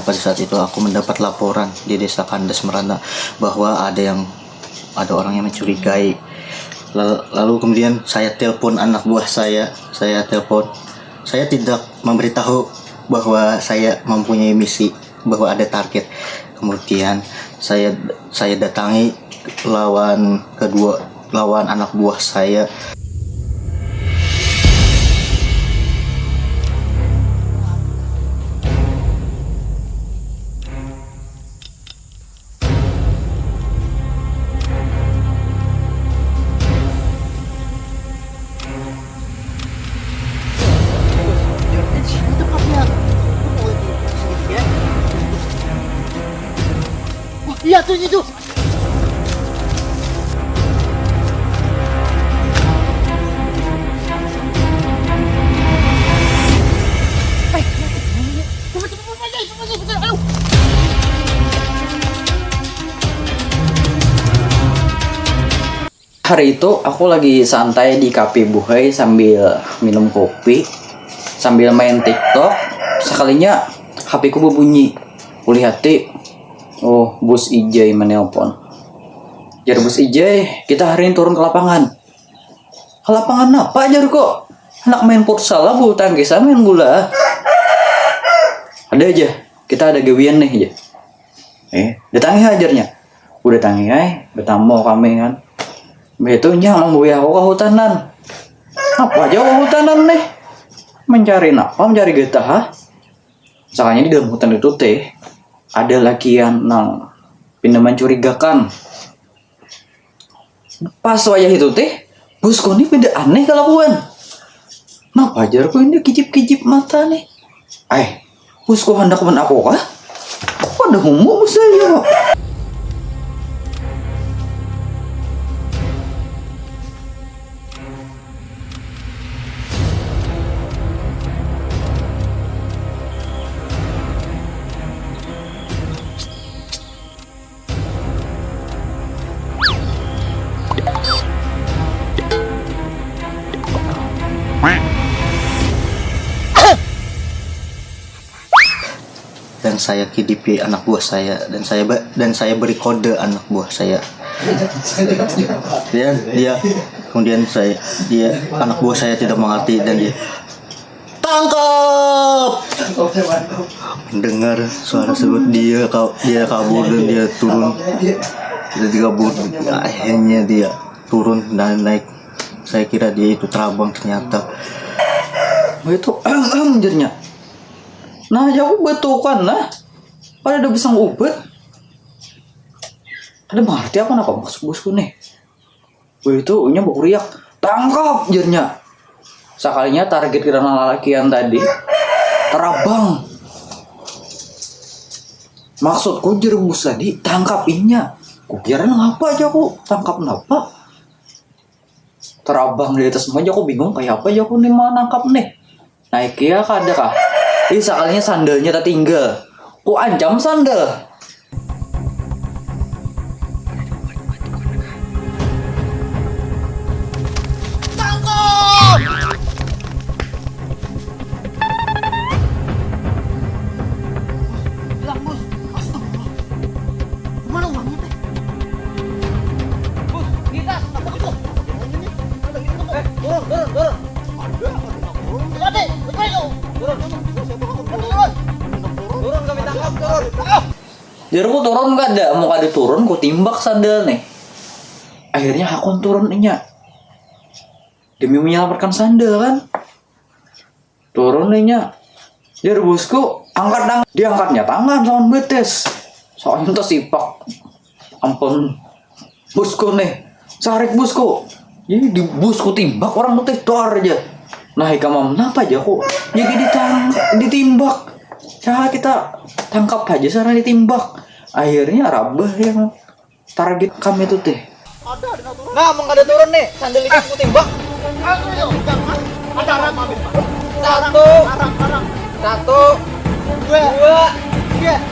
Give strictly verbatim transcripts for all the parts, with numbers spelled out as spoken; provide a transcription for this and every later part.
Pada saat itu aku mendapat laporan di desa Kandas Merana bahwa ada yang ada orang yang mencurigai. Lal- Lalu kemudian saya telepon anak buah saya. Saya telepon. Saya tidak memberitahu bahwa saya mempunyai misi, bahwa ada target. Kemudian saya saya datangi lawan kedua lawan anak buah saya. Iya tuh itu. Hari itu aku lagi santai di kafe buhai sambil minum kopi, sambil main TikTok. Sekalinya H P ku berbunyi. Kulihati, oh, Bus Ijai menelpon. Jar Bus Ijai, kita hari ini turun ke lapangan. Ke lapangan apa, jar ku? Anak main futsal lah, bulu tangkis, main bola. Ada aja, kita ada gawian nih aja. Eh, datangi ajarnya. Udah tangi ai, betamu kami kan. Begitu nya mambawa aku ke hutanan. Apa aja ke hutanan nih? Mencari apa? Mencari getah, ha? Misalnya di dalam hutan itu teh ada lakian nang pina mencurigakan. Pas wayah itu teh, bosku ni pina aneh kalakuan. Napa jar ku ini kijip-kijip mata nih? Ai, bosku handak manaku kah? Pada humuk bos saya kok. Dan saya kidipi anak buah saya dan saya ba- dan saya beri kode anak buah saya. Dan dia kemudian saya dia anak buah saya tidak mengerti dan dia tangkap. Dengar suara sebut dia kau dia kabur dan dia turun. Dia kabur. Akhirnya dia turun dan naik. Saya kira dia itu terabang, ternyata. Itu jernya. Nah, ya aku betukan nah. Pada ada besang ubat. Ada mengerti apa napa maksud bosku nih? Wih, itu inya bakuriak, "Tangkap!" jernya. Sakalinya target kita lalakian tadi terabang. Maksudku, jer bos tadi, "Tangkap inya." Kukira ngapa aja aku, tangkap napa? Terabang di atas semua aja aku bingung, kayak apa aja aku nih mau nangkap nih. Naik ya kada kah? Ih, sakalinya sandalnya tertinggal. Ku ancam sandal. Tangkap! Hilang, bos. Astagfirullah. Kemana uangnya teh? Bos, di tas. Apa itu? Eh, turun, turun, turun. Ada, ada turun. Ada, ada itu. Turun. Turun, kami tangkap, turun. Tangkap. Jar ku turun kada, mau kada turun, ku timbak sandal nih. Akhirnya hakun turun inya. Demi menyelamatkan sandal kan. Turun nih nya. Jar bosku, angkat tangan. Diangkatnya tangan lawan betis. Soalnya tesipak. Ampun. Bosku nih. Sarik bosku. Jadi di bosku timbak orang putih dor aja. Nah, ikam napa aja kok. Jadi ditang ditimbak. Cara kita tangkap aja cara ditimbak. Akhirnya rabah yang target kami itu teh. Nah, mau kada turun nih, sandal ikam ku timbak. Satu. Satu. Dua.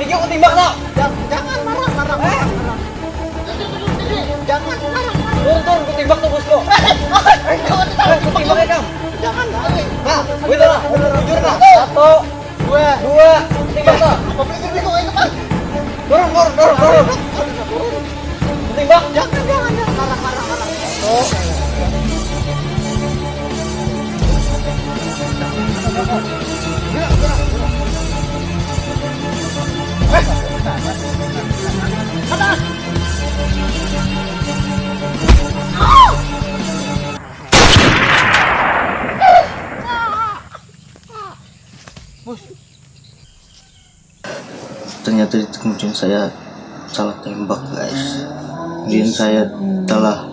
Tiga ku timbak, no. Jangan marah, marah. Eh? Jangan marah. Turun, turun, ku timbak tuh bosku. Eh, ku timbak ya, Kang. Jangan. Nah, bener lah, bujur lah. Satu. Dua, dua, timbak tuh. Apa pikir itu, ayo, Pak? Turun, turun, turun, turun. Timbak, jangan, jangan, jangan. Larang, larang, larang. Oh. Ternyata di kemudian saya salah tembak, guys. Kemudian saya telah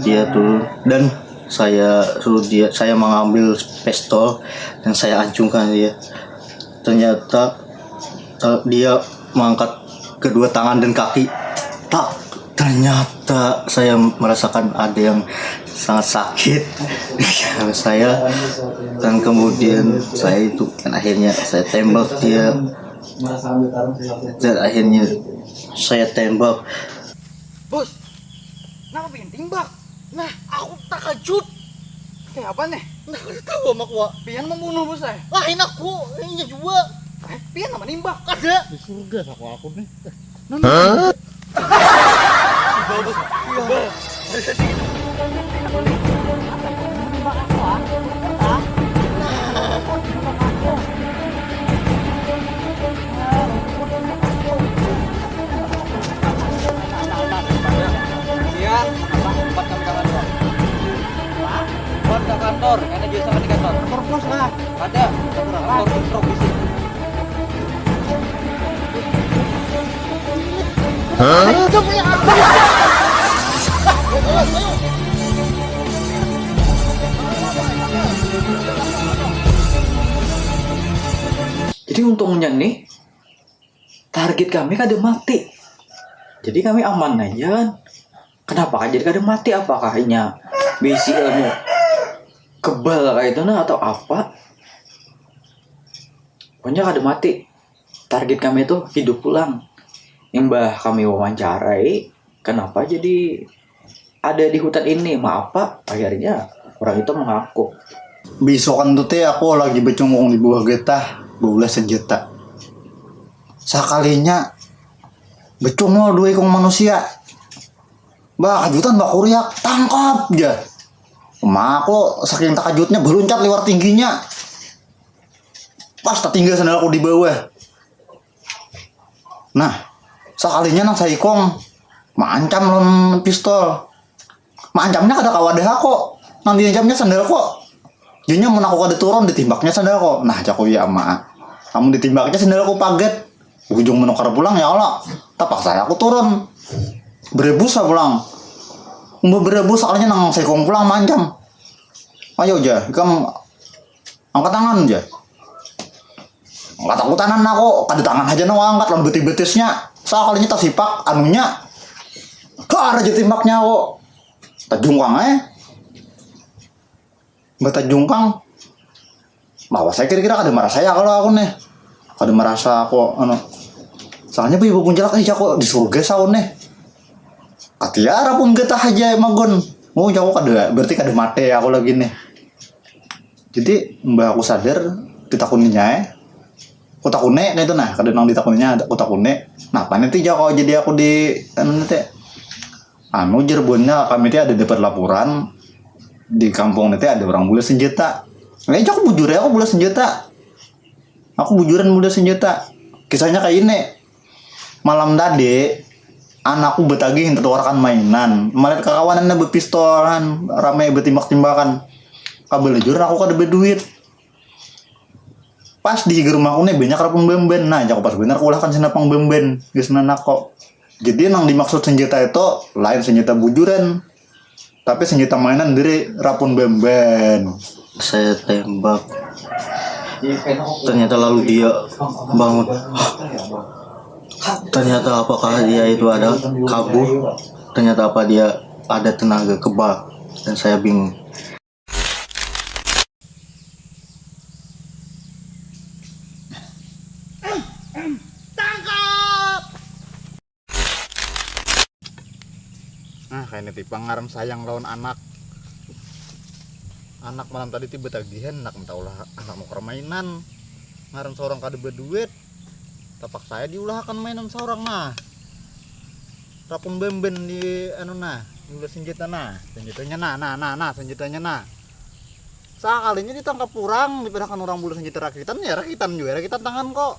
dia turun dan saya suruh dia, saya mengambil pistol dan saya ancungkan dia. Ternyata, eh, dia mengangkat kedua tangan dan kaki. Tak, ternyata saya merasakan ada yang sangat sakit. Saya, dan kemudian saya itu, dan akhirnya saya tembak dia. Dan akhirnya saya tembak. Bos, kenapa pengen timbak? Nah, aku takajut. Kayak apa nih? Nah, aku tahu sama aku, Wak. Pian membunuh bos saya. Lain aku, ini juga. Eh, pian nama nimbak? Ada. Di surga aku, aku nih. Hah? Siang, empat kami kantor. Empat ke kantor, karena biasa kan di kantor. Kantor pos lah. Ada, kantor, kantor, kantor, bisi. Jadi untungnya nih, target kami kada mati. Jadi kami aman aja kan. Kenapa kan jadi kada mati? Apakah inya bisi ilmu kebal kayak itu nah atau apa? Pokoknya kada mati. Target kami itu hidup pulang. Imbah kami wawancarai, kenapa jadi ada di hutan ini? Maaf, Pak. Akhirnya orang itu mengaku. Besokan tuh teh aku lagi becungkung di bawah getah, baulah senjata. Sakalinya becungul dua ikung manusia. Bah, kajutan bakuriak, "Tangkap!" ja. Emak aku saking takajutnya beluncat liwar tingginya. Pas tatinggal sandalku di bawah. Nah, sakalinya nang saikung maancam lawan pistol. Maancamnya kada kawa dah aku. Nang diancamnya sandalku. Jadinya mun aku kada turun ditimbaknya sandalku. Nah, jaku, "Ya ama, kamu ditimbaknya sandalku paget. Ujung menukar pulang ya Allah." Tapaksa aku turun. Berebus lah pulang. Umbah berebus sakalinya nang saikung pulang maancam. "Ayo ja, ikam angkat tangan ja." Angkat aku tangan aku, kada tangan haja nang angkat lawan betis-betisnya. Sakalinya tasipak anunya. Har aja timbaknya aku. Tajungkang eh. Batajungkang. Bahwa saya kira-kira kada marasa ya kalau aku nih. Kada marasa aku anu. Soalnya ibu punjalak eh aku di surga saun nih. Katiara pun getah aja magon. Oh, aku kada, berarti kada mati aku lagi nih. Jadi mbah aku sadar, ditakuninya eh. Aku takune kayak itu nah, kada nang ditakuninya ada aku takune. Nah, apa nanti jago jadi aku di anu nanti. Anu jer buhannya kami teh ada dapat laporan di kampung nanti ada orang bule senjata. Eh, aku bujur ya aku bule senjata. Aku bujuran bule senjata. Kisahnya kayak ini. Malam tadi anakku betagih minta tukarkan mainan. Melihat kakawanannya bepistolan, ramai betimbak-timbakan. Kabelajuran aku kada berduit. Pas di higa rumahku nih banyak rapun bemben. Nah, jago pas benar kulahkan sinapang bemben. Geus nanako. Jadi nang dimaksud senjata itu lain senjata bujuran. Tapi senjata mainan diri rapun bemben. Saya tembak. Ternyata lalu dia bangun. Ternyata apakah dia itu ada kabur? Ternyata apa dia ada tenaga kebal? Dan saya bingung. Tangkap! Nah, kayak ini tipe ngaran sayang lawan anak. Anak malam tadi tiba tagihan, anak minta ulah anak mau permainan. Ngaran seorang kada berduit, terpaksa ya diulahakan mainan seorang nah. Rapun bemben di anu nah, diulah senjata nah, senjatanya nah nah nah nah senjatanya nah. Sakalinya ditangkap orang, dipindahkan orang bulu senjata rakitan, ya rakitan juga, rakitan tangan kok.